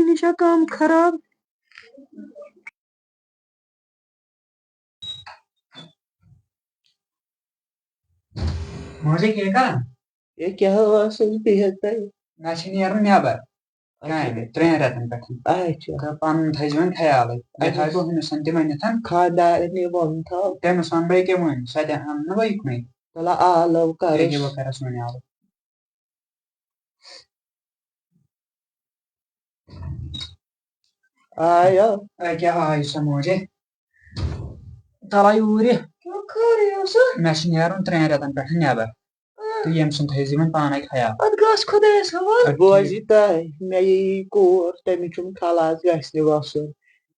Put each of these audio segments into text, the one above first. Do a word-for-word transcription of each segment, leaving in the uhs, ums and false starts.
یہِ چھا کٲم خراب؟ موجی کیٛاہ کران؟ ہے کیٛاہ اوسُس بِہِتھ تَتہِ؟ مےٚ چھِ نیرُن نٮ۪بر اچھا۔ کامہِ ترٛٮ۪ن رٮ۪تن پٮ۪ٹھ۔ اچھا۔ تہٕ پنُن تھٲیزِ وۄنۍ خیالٕے۔ بیٚیہِ اچھا۔ تھٲیزِ ہُمِس سُنٛد تہِ ؤنِتھ۔ خانٛدارنہِ ووٚن تھو۔ تٔمِس وَنہٕ بہٕ ییٚکیٛاہ وۄنۍ، سۄ تہِ اَنہٕ نہٕ بہٕ یِکنُے۔ تَلہ آلو کَرُس۔ ییٚکیٛاہ بہٕ کَرَس وۄنۍ آلو۔ آیو۔ اَکیٛاہ آیہِ سۄ موجے۔ تَلہ یوٗرۍ۔ خٲرٕے اوسا؟ مےٚ چھُ نیرُن ترٛٮ۪ن رٮ۪تن پٮ۪ٹھ نٮ۪بر۔ تہٕ ییٚمہِ سُنٛد تھٲیزِ وۄنۍ پانے خیال۔ اَدٕ گژھ خۄدایَس حوالہٕ۔ بوزِ تۄہہِ، مےٚ یی کوٗر، تٔمِس چھُم خلاص گژھِ نہٕ وَسُن۔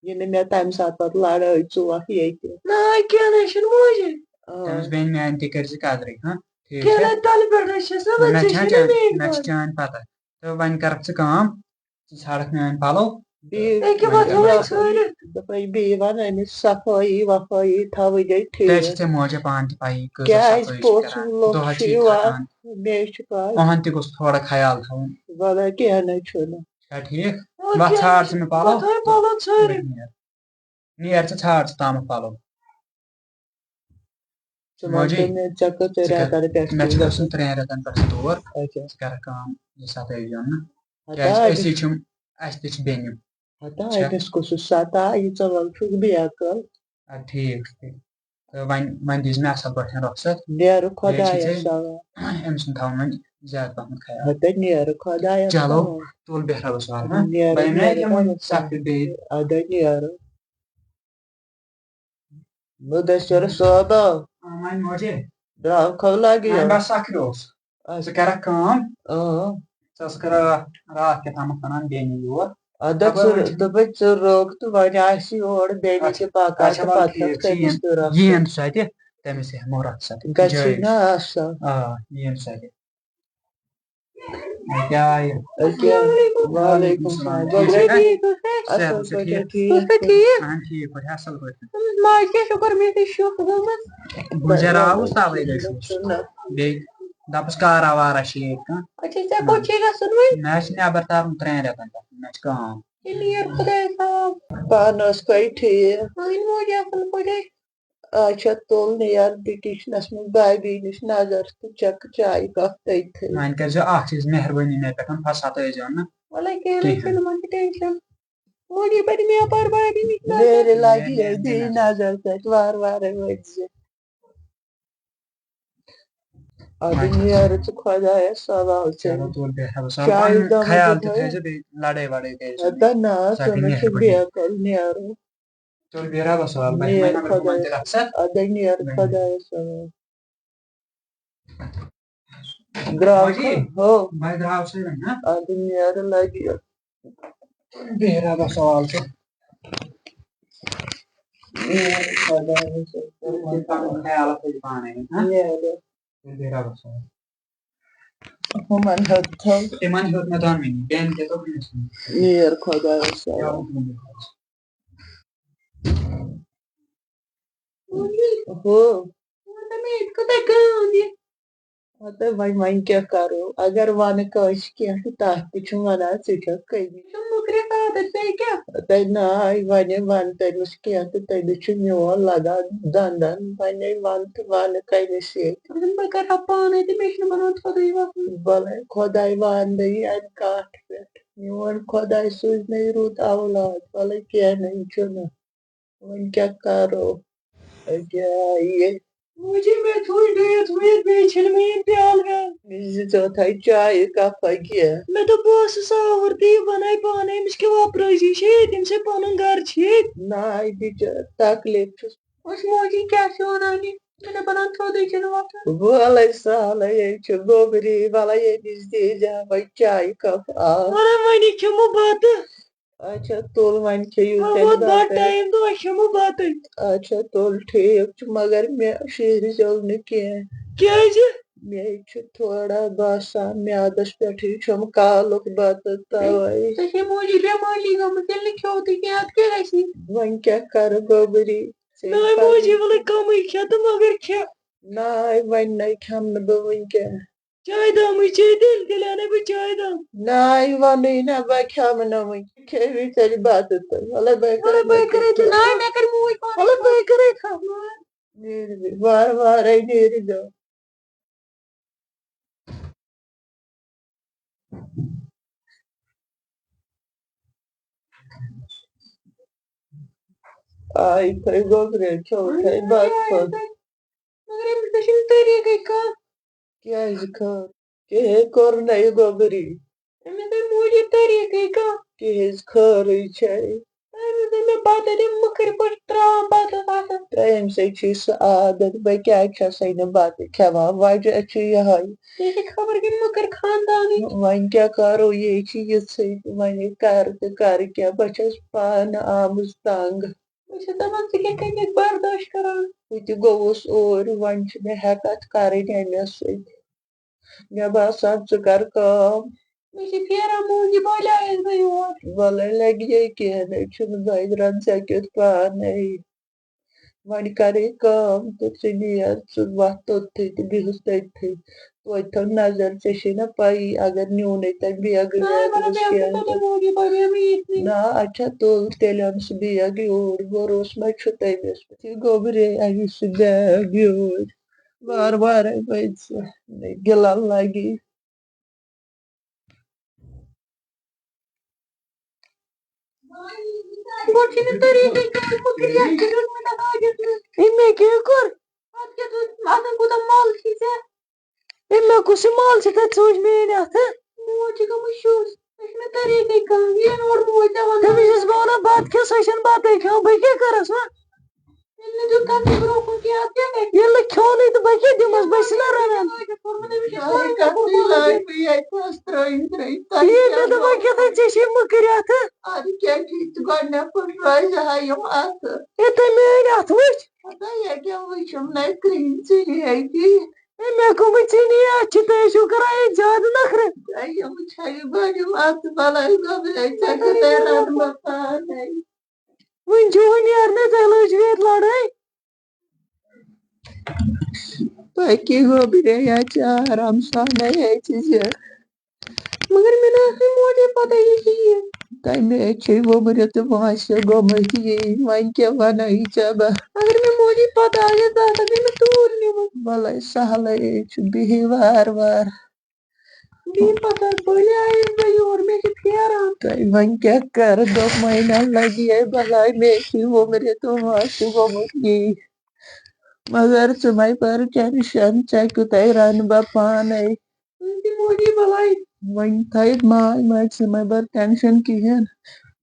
یہِ نہٕ مےٚ تَمہِ ساتہٕ پَتہٕ لڑٲے ژوکھ ییٚتہِ۔ نہ، کینٛہہ نہ چھُنہٕ موجی۔ آ۔ تٔمِس بیٚنہِ میٛانہِ تہِ کٔرزِ قدرٕے، ہاں؟ ٹھیٖک کینٛہہ چھا؟ نہ، تَلہٕ پٮ۪ٹھَے چھَس نہ، نہ، وۄنۍ مےٚ ژےٚ چھِ چھُنہ چانہِ، میٛٲنۍ مےٚ چھِ پَتہ۔ چانہِ پَتہ۔ تہٕ وۄنۍ کَرَکھ ژٕ کٲم، ژٕ ژھانٛڈَکھ میٛٲنۍ پَلو۔ بیٚیہِ أکیٛاہ وۄنۍ وۄتھ کَرَکھ وۄنۍ ژٕ ژھٲنٛڈِتھ۔ دوٚپمَے بیٚیہِ وَنَے مےٚ صفٲیی وفٲیی تھاوٕنۍ گٔے ٹھیٖک۔ ژےٚ چھِ ژےٚ موجہ پانہٕ تہِ پَیی، کۭژاہ کیٛازِ صفٲیی چھِ پوٚژھ کران۔ لوٚگ دۄہَس چھُ چھِ یہِ یِوان، کران۔ مےٚ چھِ پَے۔ یِہُنٛد تہِ گوٚژھ تھوڑا خیال تھاوُن۔ وَلہٕ کینٛہہ نہ چھُنہٕ۔ چھا ٹھیٖک؟ وَلہٕ وَتھ کینٛہہ ژھانٛڈ نہ ژٕ مےٚ چھُنہٕ۔ پَلو۔ وَتھ ہٲے پَلو ژھٲنٛڈِتھ۔ نیر۔ نیر ژٕ ژھانٛڈ ژٕ تامَتھ پَلو۔ ژٕ وَن موجی، تہٕ مےٚ، ژےٚ کٔژ ژٕ کر، رٮ۪تَن پٮ۪ٹھ مےٚ چھُ چھُے گژھُن گژھُن؟ ترٛٮ۪ن رٮ۪تَن پٮ۪ٹھ تور۔ اچھا۔ ژٕ کَرَکھ کٲم، یہِ سَتٲیِزیون نہٕ۔ ہتا کیٛازِ أسۍ چھِم، اَسہِ تہِ چھِ بیٚنہِ۔ ہتا چھا؟ أمِس کُس چھُ سَتا، یہِ ژٕ وَن چھُکھ بے عقل۔ اَدٕ ٹھیٖک چھُ تیٚلہِ۔ تہٕ وۄنۍ، وۄنۍ دیٖزِ مےٚ اَصٕل پٲٹھۍ رۄخصت۔ نیرٕ بیٚیہِ چھِ خۄدایَس ژےٚ حوالہٕ۔ أمۍ سُنٛد تھاوُن وۄنۍ زیادٕ پَہمَتھ خیال۔ ہتا نیرٕ خۄدایَس چلو، حوالہٕ۔ تُل بیٚہہ رۄبَس حوالہٕ، ہا؟ نیرٕ، بَنہِ مےٚ نیرٕ یِمَن خۄدایَس سَتھ حوالہٕ۔ بیٚیہِ۔ اَدٕ نیرٕ۔ مُدثر صٲبہ۔ آ، وۄنۍ موجے۔ درٛاو کھو لگہِ وۄنۍ یہِ۔ بس اکھ اوس۔ اچھا۔ ژٕ کَرکھ کٲم۔ اۭں۔ ژٕ ٲسٕکھ راتھ، راتھ کیٛاہ تامَتھ وَنان بیٚنہِ یور۔ اَدٕ اَپٲرۍ ژٕ وۄنۍ چھِ دوٚپُے ژٕ روٚگ تہٕ وۄنۍ آسہِ یور بیٚنہِ اچھا۔ تہِ پَکان اچھا، تہٕ وَلہٕ پَتہٕ ٹھیٖک چھُ، کٔمِس یِن، تہِ رۄخصت۔ یِن سۄ تہِ، تٔمِس یی ہٮ۪مو رۄخصت۔ گژھِ جٲیِز۔ نہ آسان۔ آ، یِن سۄ تہِ۔ کیٛاہ یہِ؟ أکیٛاہ، وعلیکم السلام۔ ٹھیٖک چھُکھا؟ ٹھیٖک اوس۔ اَصٕل پٲٹھۍ، ٹھیٖک؟ ٹھیٖک پٲٹھۍ، اَصٕل پٲٹھۍ۔ اَہَن ٹھیٖک پٲٹھۍ۔ ماجہِ کیٛاہ شُکُر، مےٚ گٔے شُکھ گٔمٕژ۔ بہٕ زیراوُس تَوَے گٔے شُکھ۔ نہ۔ بیٚیہِ دَپُس کارا وارا چھِ ییٚتہِ کانٛہہ۔ اچھا، ژےٚ کوٚت چھے گژھُن وۄنۍ؟ مےٚ حظ چھِ نٮ۪بر تَرُن ترٛٮ۪ن رٮ۪تَن پٮ۪ٹھ، مےٚ چھِ کٲم۔ تیٚلہِ نیر خۄدایَس حوالہٕ۔ پانہٕ ٲسکھَے ٹھیٖک؟ سٲنۍ موج اَصٕل پٲٹھۍ۔ اچھا، تُل نیر بیٚیہِ کِچنس منٛز بابی نِش نظر تہٕ چکھ چایہِ کپ تٔتھٕے۔ وۄنۍ کٔرۍزیو اکھ چیٖز، مہربٲنی مےٚ پٮ۪ٹھ، پھساتٲیزیو نہٕ وَلَے کینٛہہ نہٕ کِہیٖنۍ۔ چھُنہٕ، وۄنۍ چھُ ٹٮ۪نشن۔ وۄنۍ یہِ پَرِ مےٚ اَپارِ بابی نِش نظر۔ میرے لگی ہے دی نظر تَتہِ وارٕ وارٕ وٲتۍ زِ۔ اَدٕ وۄنۍ نیر ژٕ خۄدایَس حوالہٕ ژےٚ۔ چلو تُل بیٚہہ رۄبَس حوالہٕ۔ چایہِ پَنُن دۄنہٕ خیال تہِ دۄہَے۔ تھٲیزیو، بیٚیہِ لڑٲے وڑٲے تھٲیزیو ہتا نہٕ۔ نہ، سۄ گٔے ژٕ نہٕ چھُکھ مہربٲنی۔ بے عقل، نیرو۔ تُل بیٚہہ رۄبَس حوالہٕ، بَنہِ نیر وۄنۍ یِمَن تہِ خۄدایَس۔ رۄخصت۔ اَدٕ نیر وۄنۍ۔ خۄدایَس حوالہٕ۔ درٛاو موجی، کھا-، ہو۔ بہٕ درٛاوسَے وۄنۍ، ہا؟ اَدٕ نیر لَگہِ۔ تُل بیٚہہ رۄبَس حوالہٕ تہٕ۔ نیر خۄدایَس حوالہٕ۔ وۄنۍ پَنُن خیال تھٲیِو پانَے وۄنۍ، ہا؟ نیر۔ تُل بیٚہہ رۄبَس حوالہٕ۔ ہُمَن ہیوٚت تھوٚو۔ تِمَن ہیوٚت مےٚ دۄنوٕنی، بیٚنہِ تہِ تہٕ ہُمِس تہِ۔ نیر خۄدایَس حوالہٕ۔ ہو۔ مطلب، وۄنۍ، وۄنۍ کیٛاہ کَرو؟ اگر وَنہٕ کٲنٛسہِ کینٛہہ، تہٕ تَتھ تہِ چھُم وَنان، ژٕ چھَکھ کٔمی۔ چھُم مُکرِ عادت، بیٚیہِ کیٛاہ؟ تہٕ ناے، وَنے وَن تٔمِس کینٛہہ، تہٕ تٔمِس چھُ میون لَگان دَنٛدَن۔ وَنے وَن تہٕ وَنہٕ کٔمِس ییٚتہِ؟ دوٚپُن، بہٕ کَرٕ ہا پانَے تہٕ مےٚ چھُنہٕ بَنان تھوٚدُے وۄتھُن۔ وَلَے، خۄداے وَن دٔیی اَمہِ کَتھ پٮ۪ٹھ۔ میون خۄداے سوٗزنَے رُت اولاد۔ وَلَے، کینٛہہ نہٕ چھُنہٕ۔ وۄنۍ کیٛاہ کَرو؟ أکیٛاہ یہِ۔ موجی، مےٚ تھوٚو ڈُیِتھ وُیِتھ، بیٚیہِ چھِنہٕ مےٚ یِم پیٛالہٕ ویٛالہٕ۔ مےٚ زِ ژٕ تھاے چایہِ کَپا کینٛہہ۔ مےٚ دوٚپ، بہٕ ٲسٕس آوُر تہٕ یہِ بَناے پانَے، أمِس کیٛاہ وۄپرٲزی چھِ ییٚتہِ، أمِس ہے پَنُن گَرٕ چھِ ییٚتہِ۔ نہ، بِچٲر، تکلیٖف چھُس۔ أسۍ موجی کیٛاہ چھِ وَنان یہِ؟ مےٚ دوٚپ، بَنان تھوٚدُے چھِنہٕ وۄتھان۔ وَلَے سہلٕے، یے چھِ گوٚبری، وَلَے ییٚمِس دیٖزِ ہا وۄنۍ چایہِ کَپ آب۔ وَلَے وۄنۍ کھٮ۪مو بَتہٕ۔ اچھا، تُل وۄنۍ کھیٚیِو وۄنۍ تیٚلہِ ووت بَتہٕ بَتَے۔ ٹایم تہٕ وۄنۍ کھٮ۪مو بَتَے۔ اچھا، تُل ٹھیٖک چھُ، مگر مےٚ شیٖرزیو نہٕ کینٛہہ۔ کیٛازِ؟ مےٚ چھُ تھوڑا باسان میٛادَس پٮ۪ٹھٕے چھُم کالُک بَتہٕ تَوَے۔ ژےٚ چھے موجی بٮ۪مٲری گٔمٕژ، ییٚلہِ نہٕ کھیوٚو تہِ کینٛہہ، اَدٕ کیٛاہ گژھِ؟ وۄنۍ کیٛاہ کَرٕ گوٚبری؟ نہ موجی، وَلَے کَمٕے کھےٚ تہٕ مگر کھےٚ۔ نہ، وۄنۍ نَے کھٮ۪مہٕ نہٕ بہٕ وٕنۍکٮ۪ن۔ چاے دامٕے چے تیٚلہِ، تیٚلہِ اَنَے بہٕ چاے دام۔ نہ، یہِ وَنٕے نہ، بہٕ کھٮ۪مہٕ نہٕ وٕنہِ۔ کھیٚیہِ تیٚلہِ بَتہٕ تہٕ وَلہٕ بہٕ کَرٕ وَلہٕ بہٕ کَرَے ژےٚ، نہ، مےٚ کَرِ موج پانَے وَلہٕ بہٕ کَرَے کھٮ۪مہٕ۔ نیٖرِو، وارٕ وارَے نیٖرِو۔ آے تھٲے گوٚبرِ، کھیوٚو تھٲے بَتہٕ پھوٚل۔ مگر أمِس نہ چھُنہٕ طریٖقٕے کانٛہہ۔ کیٛازِ خٲر؟ کِہے کوٚر نہٕ یہِ گوٚبری۔ أمِس نہ موٗجوٗب طریٖقٕے کانٛہہ۔ کِہِنٛز خٲرٕے چھے۔ أمِس دوٚپ مےٚ بَتہٕ دِ مٕکھٕرۍ پٲٹھۍ ترٛاوان بَتَس اَتھَس۔ تہٕ أمۍ سۭتۍ چھُے سُہ عادت، بہٕ کیٛازِ چھَسَے نہٕ بَتہٕ کھٮ۪وان؟ وجہ چھُ یِہوٚے۔ یہِ چھِ خبر کٔمۍ مٕکٕر خاندانٕچ۔ وۄنۍ کیٛاہ کَرو، یہِ چھِ یِژھٕے، وۄنۍ یہِ کَرٕ تہٕ کَرٕ کیٛاہ؟ بہٕ چھَس پانہٕ آمٕژ تنٛگ۔ بہٕ چھَس دَپان، ژٕ کیٛاہ کَتہِ برداش کَران؟ بہٕ تہِ گوٚوُس اوٗرۍ، وۄنۍ چھِ مےٚ ہٮ۪کَتھ کَرٕنۍ أمِس سۭتۍ۔ مےٚ باسان، ژٕ کَر کٲم۔ مےٚ چھِ پھیران موٗجی، بہٕ لیایَس بہٕ یور۔ وَلَے لَگہِ ہے کینٛہہ نَے چھُنہٕ، دۄیہِ درٛن ژےٚ کیُتھ پانَے۔ وۄنۍ کَرے کٲم تہٕ ژٕ نیر، ژٕ وَتھ توٚتتھٕے تہٕ بِہُس تٔتتھٕے۔ توتہِ تھٲو نظر، ژےٚ چھے نہ پَیی، اگر نیوٗنے تٔمۍ بیگ نہ، ویگ مطلب، اوس مےٚ کینٛہہ اوس تہٕ۔ پَتہ موٗجی، پَتہٕ یِم ییٚتہِ نہٕ۔ نہ، اچھا، تُل تیٚلہِ اَن سُہ بیگ یوٗرۍ، بروسہٕ ما چھُ تٔمِس؟ یہِ گوٚبرے اَنہِ سُہ بیگ یوٗرۍ۔ وارٕ وارَے پٔکۍ ژٕ، گِلَن لَگی۔ گۄڈٕ چھُنہٕ طریٖقٕے کانٛہہ، مُکریہ چھُ دیُتمُت اَتھ حاجَس منٛز۔ أمۍ مےٚ کیٛاہ کوٚر؟ اَتھ کیٛاہ دوٚپ؟ اَتھ کوٗتاہ مَل چھُے ژےٚ؟ أمۍ مےٚ کُس یہِ مَل چھُ تَتہِ سوٗزۍ میٛٲنۍ اَتھٕ؟ موج چھِ گٔمٕژ شُژ۔ مےٚ چھُنہٕ طریٖقٕے کانٛہہ۔ یہِ نوٚر موج ژےٚ وَنان۔ تٔمِس چھَس بہٕ وَنان بَتہٕ کھےٚ، سۄ چھَنہٕ بَتَے کھٮ۪وان، بہٕ کیٛاہ کَرَس وۄنۍ؟ ییٚلہِ نہٕ دیُت تَتھ تہِ برونٛہہ کُن کینٛہہ، اَتھ کیٛاہ گژھِ؟ ییٚلہِ نہٕ کھیوٚنُے تہٕ بہٕ کیٛاہ دِمَس؟ بہٕ چھَس نہ رَنان۔ تۄہہِ کَتھ تُہۍ لٲگۍ مےٚ ییٚتہِ نَس ترٛٲوِتھ ترٛٲوِتھ؟ تۄہہِ یے کیٛاہ مےٚ دوٚپ، وۄنۍ کیٛاہ تھَے ژےٚ چھے مٔکٕرۍ اَتھٕ؟ اَدٕ کیٛاہ ٹھیٖک چھُ، گۄڈٕنٮ۪تھ پٲٹھۍ روزِ ہا یِم اَتھٕ۔ ہے، تۄہہِ میٛٲنۍ اَتھٕ وٕچھ؟ ہَتہ ییٚکیٛاہ وٕچھُم نَے کرٛہِنۍ ژِنہِ ہیٚکہِ۔ ہے، مےٚ کٕمٕے ژِنہِ اَتھٕ چھِ، تُہۍ ٲسِو کَران ییٚتہِ زیادٕ نَکھرٕ۔ تۄہہِ یِم چھَے گۄڈٕ یِم اَتھٕ بَلاے گۄبرے، ژےٚ کیٛاہ تۄہہِ رَنہٕ بہٕ پانَے؟ وۄنۍ چھُ وۄنۍ نیرنَے، تۄہہِ لٔج ویت لڑٲے۔ تۄہہِ کیٛاہ گوٚو؟ بہٕ گٔیے اَتہِ آرام سانَے أژِس یہِ۔ مگر مےٚ نہ ٲسٕے موجے پَتہ یہِ چھِ یہِ۔ تَمہِ چھِ وُمرِ تہٕ وٲنٛسہِ گوٚمُت یی، وۄنۍ کیٛاہ وَنَے ژےٚ بہٕ؟ اگر مےٚ موجی پَتہ آسہِ ہا، تَتھ اگر مےٚ توٗرۍ نِمُت۔ وَلَے سہلَے چھُ، بِہِو وارٕ وارٕ۔ بیٚیہِ پَتہٕ بٔلۍ آیَس بہٕ یور، مےٚ چھِ پھیران۔ تۄہہِ وۄنۍ کیٛاہ کَرٕ؟ دوٚپمَے نہ لَگہِ ہے بَلاے، مےٚ چھِ وُمرِ تہٕ وٲنٛسہِ گوٚمُت یی۔ مگر ژٕ مَے بَر ٹٮ۪نشَن، ژےٚ کیُتھَے رَنہٕ بہٕ پانَے۔ تُہٕنٛدِ موٗجوٗب بَلاے۔ وۄنۍ تھٲیِتھ ماے ماے، ژٕ مَے بَر ٹٮ۪نشَن کِہیٖنۍ،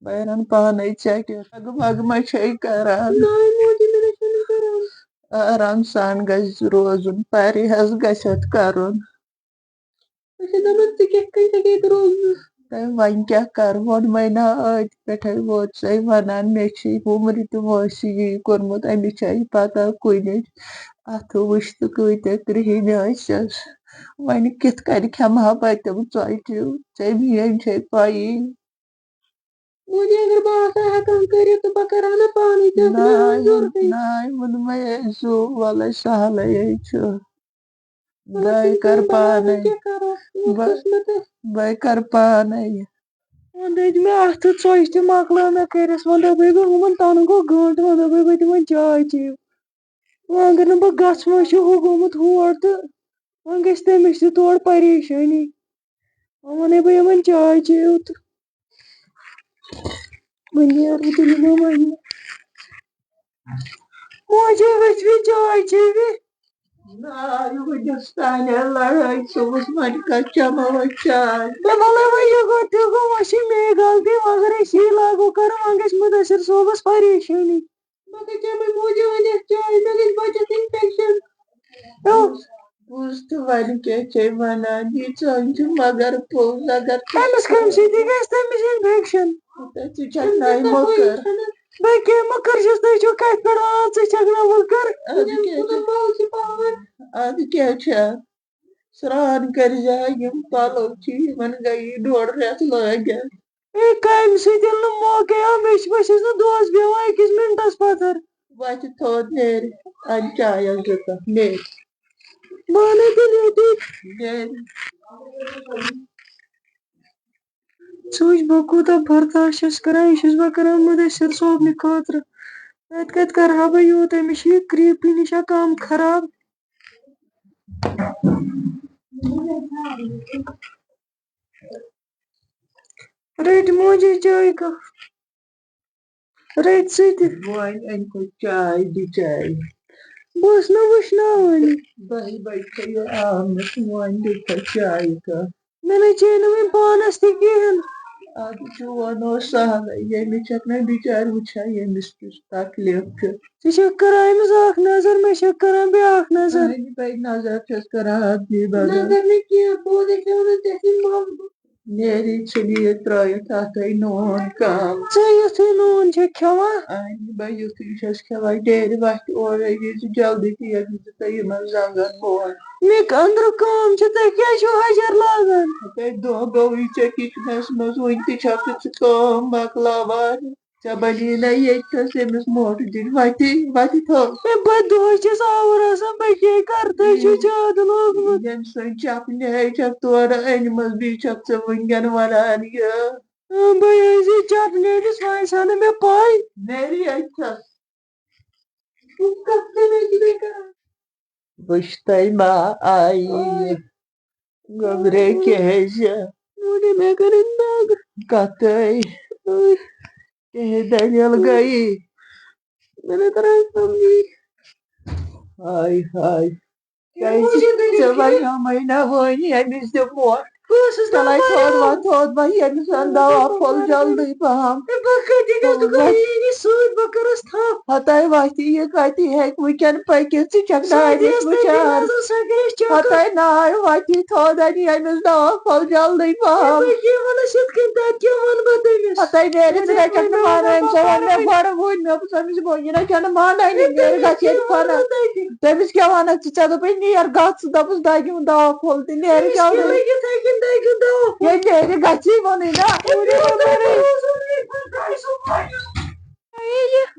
بہٕ رَنہٕ پانَے ژےٚ کیُتھ۔ پَگہٕ وَگہٕ ما چھے کَران؟ نہ، موٗجوٗب مےٚ نہ چھُنہٕ کَران۔ آرام سان گژھِ روزُن، پرہیز گژھِ اَتھ کَرُن۔ أسۍ چھِ دَپان، ژٕ کِتھ کٔنۍ ہیٚکہِ ییٚتہِ روزُن؟ تہٕ وۄنۍ کیٛاہ کَرٕ، ووٚنمَے نا، أتھۍ پٮ۪ٹھَے ووت سَے وَنان، مےٚ چھِ وُمرِ تہٕ وٲنٛسہِ یی کوٚرمُت، أمِس چھَے پَتہ کُنِچ اَتھٕ وٕچھ تہٕ کۭتیٛاہ کرٛہِنۍ ٲسِس۔ وۄنۍ کِتھ کٔنۍ کھٮ۪مہٕ ہا بہٕ تِم ژۄچہِ؟ ژےٚ میٛٲنۍ چھے پَیی۔ وۄنۍ اگر بہٕ آسہٕ ہا ہٮ۪کان کٔرِتھ، تہٕ بہٕ کَرٕ ہا نہٕ پانَے تہِ، اتھ نہ، مےٚ ٲس ضروٗرتٕے۔ نہ، ووٚنمَے اَسہِ زُو، وَلَے سہلٕے چھُ۔ مطلب، بَے تِم کَرٕ کَرَن پانَے۔ پانَے، کیٛاہ کَرو؟ یہِ اوس بَے-، قٕسمَتَس۔ بَے کَرٕ پانَے۔ وۄنۍ دٔدۍ مےٚ اَتھٕ ژۄچہِ تہِ مۄکلٲو مےٚ کٔرِتھ، وۄنۍ دوٚپُے بہٕ، ہُمَن تَنہٕ گوٚو گٲنٛٹہٕ، وۄنۍ دوٚپُے بہٕ تِمَن چاے چیٚیِو۔ وۄنۍ اگر نہٕ بہٕ گژھٕ، وۄنۍ چھُ ہُہ گوٚمُت ہور تہٕ وۄنۍ گژھِ تٔمِس تہِ تورٕ پریشٲنی۔ وۄنۍ وَنے بہٕ یِمَن چاے چیٚیِو تہٕ وۄنۍ نیرٕ بہٕ تیٚلہِ وۄنۍ۔ موجی ؤتھۍ وِ چاے چیٚیہِ وِ۔ نہ، یہِ وٕنِس تانۍ لڑٲے چھِ وٕچھمٕژ، کَتہِ چٮ۪مو وۄنۍ چاے؟ مےٚ وَلَے وۄنۍ یہِ گوٚو تہِ گوٚو، وۄنۍ چھِ مے غلطی، مگر أسۍ یی لاگو کَرُن، وۄنۍ گژھِ مُدثر صٲبَس پریشٲنی۔ بہٕ کَتہِ چٮ۪مَے موجی وۄنۍ یَتھ چاے؟ مےٚ گژھِ بَچَس اِنفٮ۪کشَن۔ بوٗز، بوٗز تہٕ وَنہِ کیٛاہ چھے وَنان؟ یہِ ژٲنٛجہِ مگر پوٚز، اگر ژٕ أمِس کَمہِ سۭتۍ گژھِ تٔمِس اِنفٮ۪کشَن؟ تہٕ ژٕ چھَکھ نَے مٔکٕر۔ بہٕ کیٛاہ مٔکٕر چھَس؟ تُہۍ چھِو کَتھِ پٮ۪ٹھ وَنان، ژٕ چھَکھ نہٕ مٔکٕر؟ اَدٕ کیٛاہ چھِ؟ اَدٕ کیٛاہ چھِ؟ سرٛان کٔرۍ زِ ہا، یِم پَلو چھِ، یِمَن گٔیی ڈۄڈ رٮ۪تھ لٲگِتھ۔ اے، کامہِ سۭتۍ ییٚلہِ نہٕ موقعے آو، مےٚ چھِ، بہٕ چھَس نہٕ دۄہَس بیٚہوان أکِس مِنٹَس پَتھَر۔ وَتہِ تھوٚد نیرِ، اَدٕ چایَس دِژٕکھ، نیرِ۔ بہٕ اَنَے تیٚلہِ یوٚتُے۔ ژٕ وٕچھ، بہٕ کوٗتاہ برداش چھَس کران، یہِ چھَس بہٕ کران مُدثر صٲبنہِ خٲطرٕ۔ اَتہِ کَتہِ کرٕ ہا بہٕ یوٗت؟ أمِس چھِ یہِ creepy نِش کَم خراب۔ رٔٹۍ موجی چایہِ کپ۔ رٔٹۍ ژٕ تہِ۔ وۄنۍ أنۍ تو چاے بِچارِ۔ بہٕ ٲسٕس نہ وٕشناوٲنی۔ دَہہِ بجہِ چھےٚ یہِ آمٕژ، وۄنۍ دِ تو چایہِ کپ۔ مےٚ نَے چیٚیہِ نہٕ وۄنۍ پانَس تہِ کِہیٖنۍ۔ اَدٕ چون اوس سہلٕے، ییٚمِس چھَکھ نہ بِچارِ وٕچھان، ییٚمِس کیُتھ تکلیٖف چھُ۔ ژٕ چھَکھ کران أمِس اکھ نظر، مےٚ چھَکھ کران بیٛاکھ نظر۔ اَہَنہِ بَے، نظر چھَس کران اَدبی بدل۔ نظر نہٕ کینٛہہ، بہٕ اوسُس وَنان ژےٚ چھُے مَل۔ نیرِ ژھٕنہِ یہِ ترٛٲیِتھ اَتھَے نوٗن کَم۔ ژٕ یُتھُے نوٗن چھَکھ کھٮ۪وان۔ اَہَنہِ بَے، یُتھُے چھَس کھٮ۪وان، نیرِ وَتھِ اورَے، یہِ زِ جلدی تہِ ییٚمہِ زِ تۄہہِ یِمَن زنٛگَن بۄن۔ مےٚ أنٛدرٕ کٲم چھِ، تُہۍ کیٛازِ چھِو حَجر لاگان؟ ہے، دۄہ گوٚوٕے ژےٚ کِچنَس منٛز، وٕنہِ تہِ چھَکھ ژٕ کٲم مۄکلاوان۔ ژےٚ بَنی نہ ییٚتہِ تھَس أمِس موٹہٕ دِنۍ، وَتی، وَتی تھٲو۔ ہے، بہٕ دۄہَے چھَس آوُر آسان، بہٕ کیٛاہ کَرٕ؟ تُہۍ چھِو زیادٕ لوگمُت۔ ییٚمہِ سٕنٛز چَپنہِ ہے چھَکھ تورٕ أنمٕژ، بیٚیہِ چھَکھ ژٕ وٕنکٮ۪ن وَنان یہِ۔ اۭں، بہٕ ٲسۍ یہِ چَپنہِ أنِس، وۄنۍ آسہِ ہا نہٕ مےٚ پَے۔ نیرِ ییٚتہِ تھَس۔ وٕچھ تۄہہِ ما آیہِ یہِ؟ گوٚبرے کیٛازِ؟ ووٚنُے مےٚ کٔرٕن دَگ۔ کَتھَے۔ کِہِنۍ دٔلیٖل گٔیی۔ مےٚ نَے تَران سَمجھی۔ ہاے ہاے۔ کیٛازِ ژےٚ وَنیومَے نہ وۄنۍ أمِس دِ ووٹ۔ بہٕ ٲسٕس چلے دَپان تھوٚد وۄتھ، تھوٚد وۄتھ، ییٚمِس اَن دَوا پھوٚل جلدی پَہَم۔ ہے، بہٕ کَتہِ گژھٕ؟ تھوٚد وۄتھ۔ یہِ سۭتۍ بہٕ کَرَس تھَپھ۔ ہَتَے وَتھِ یہِ کَتہِ ہیٚکہِ وٕنکٮ۪ن پٔکِتھ، ژٕ چھَکھ سۄ دِ دادِس یَس تٔمِس وٕچھان۔ نظر، سۄ گٔیَس چَکَر۔ ہَتَے ناے وَتھِ تھوٚد اَنہِ ییٚمِس دَوا پھوٚل جلدی پَہَم۔ ہے، بہٕ کیٛاہ وَنَس یِتھ کٔنۍ، تَتہِ کیٛاہ وَنہٕ بہٕ تٔمِس؟ ہَتَے نیرِ ژٕ نَے چھَکھ نہٕ مانان، ژےٚ ووٚن مےٚ گۄڈٕ وٕنۍ، مےٚ دوٚپُس أمِس، یہِ نَے چھَنہٕ مانٲنی، ہے، نیرِ تٔمِس گژھِ ییٚتہِ کیٛاہ وَنہٕ فَنَس۔ بہٕ تَتہِ؟ تٔمِس کیٛاہ وَنَکھ ژٕ؟ ژےٚ دوٚپُے نیر گژھ، ژٕ دوٚپُس دَگہِ ہُنٛد دوا پھوٚل تہِ، نیر أمِس کیٛاہ کیٛاہ وَنہٕ؟ لَگہِ یِتھَے کٔنۍ دَگہِ ہُنٛد دوا پھوٚل؟ ہے، نیر گژھی وَنٕے نا۔ ہے، مےٚ اوس دَگہِ ہُنٛد دوا پھوٚل۔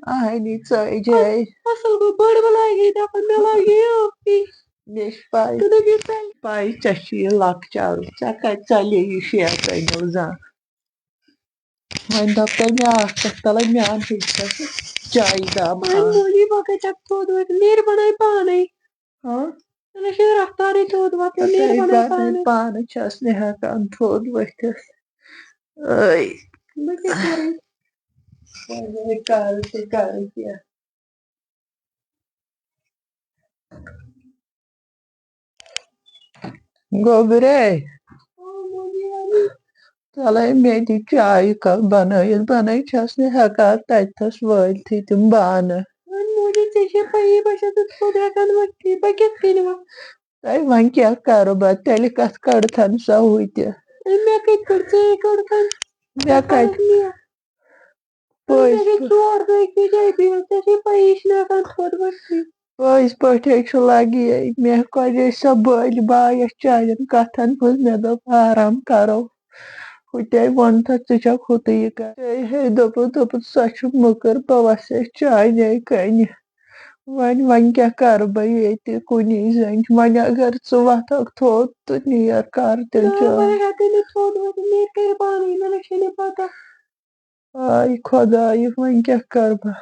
اہنی ژٲے جاے۔ اَصٕل گوٚو، بٔڑ بَلاے گٔے دَپان، مےٚ لَگہِ یہِ۔ مےٚ چھِ پَے۔ تہٕ دَپہِ یہِ ژَلہِ۔ پَے، ژےٚ چھُ یہِ لۄکچارُک، ژےٚ کَتہِ ژَلے یہِ شیطٲنیُک زانٛہہ؟ وۄنۍ دَپ تۄہہِ مےٚ اکھ کتھ، تَلے میٛان ہیٚچھ سا چایہِ دام وۄنۍ اکھ۔ مولی بۄکَے ژےٚ تھوٚد وۄتھ، نیرِ بَناے پانَے۔ ہاں؟ ژےٚ نَے چھُے رفتارٕے تھوٚد وۄتھُن، نیرِ تَلے بَناے بَناے پانَے۔ پانہٕ چھَس نہٕ ہٮ۪کان تھوٚد ؤتھِتھ۔ ٲے۔ بہٕ کیٛاہ کَرٕ؟ وۄنۍ کَرٕ تہٕ کَرٕ کیٛاہ؟ گوٚبرے، ژَلے مےٚ دِ چایہِ کپ بَنٲیِتھ، بَنٲیِتھ چھَس نہٕ ہٮ۪کان تَتہِ تھَس وٲلۍتھٕے تِم بانہٕ۔ وۄنۍ موجی، ژےٚ چھےٚ پَیی، بہٕ چھَس نہٕ تھوٚد ہٮ۪کان ؤتھتھٕے، بہٕ کِتھ کٔنۍ وَتھٕ؟ تَے وۄنۍ کیٛاہ کَرٕ بہٕ؟ تیٚلہِ کَتھ کَڑتھَن سۄ ہُہ تہِ؟ ہے، مےٚ کَتہِ کٔڑ؟ ژےٚ کٔڑتھَن؟ مےٚ کَتہِ؟ مےٚ پٔزۍ ژےٚ گٔے پٲ- ژور دۄہ أکسٕے جایہِ بِہِتھ، ژےٚ چھے پَیی، یہِ چھِنہٕ ہٮ۪کان تھوٚد ؤتھتھٕے۔ پٔزۍ پٲٹھۍ ہے چھُ لگی، مےٚ کۄجے سۄ بٔلۍ بایَس چانٮ۪ن کَتھَن ہٕنٛز، مےٚ دوٚپ آرام کَرو۔ ہُتے ووٚن تَتھ، ژٕ چھَکھ ہُتُے یہِ کَران۔ ہے، ہے، دوٚپُن، دوٚپُن، سۄ چھِ مٔکٕر، بہٕ وَسے چانے کَنہِ۔ وۄنۍ، وۄنۍ کیٛاہ کَرٕ بہٕ ییٚتہِ کُنی زٔنۍ؟ وۄنۍ اگر ژٕ وۄتھکھ تھوٚد تہٕ نیر کَر تیٚلہِ نہ، چاے۔ وۄنۍ ہٮ۪کَے نہٕ تھوٚد ؤتھِتھ، مےٚ کَرِ پانَے، مےٚ نہ چھے نہٕ پَتہ۔ آے خۄدایہِ، وۄنۍ کیٛاہ کَرٕ بہٕ؟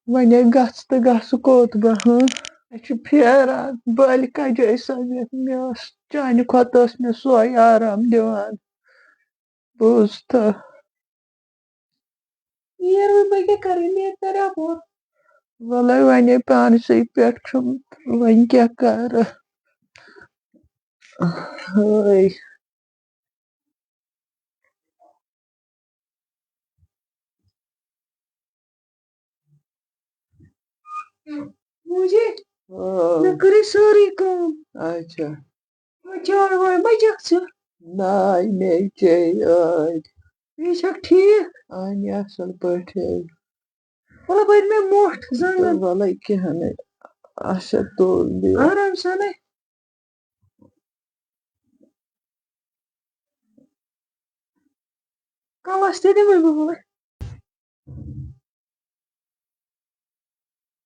وۄنۍ ہے گژھٕ تہٕ گژھٕ کوٚت بہٕ، ہٕنٛہ؟ مےٚ چھُ پھیران، بٔلۍ کَجٲے سۄ مےٚ، مےٚ ٲس، چانہِ کھۄتہٕ ٲس مےٚ سۄے آرام دِوان۔ بوٗز تہٕ۔ یارٕ، وۄنۍ بہٕ کیٛاہ کَرٕ؟ مےٚ کَرِ اَپور۔ وَلَے وۄنۍ ہے پانسٕے پٮ۪ٹھ چھُم، وۄنۍ کیٛاہ کَرٕ؟ ہٲے۔ موجی، آ۔ مےٚ کٔرٕے سٲرٕے کٲم۔ اچھا۔ وۄنۍ چاے واے ما چکھ ژٕ؟ ناے، مے چے ٲدۍ۔ بیٚیہِ چھکھ ٹھیٖک؟ اہنہِ، اصل پٲٹھۍ۔ وَلہٕ بَنہِ مےٚ موٚٹھ زنٛگن۔ تہٕ وَلَے کینٛہہ نہٕ۔ اچھا، تُل دِ۔ آرام سانٕے۔ کَلَس تہِ دِمَے بہٕ وۄنۍ۔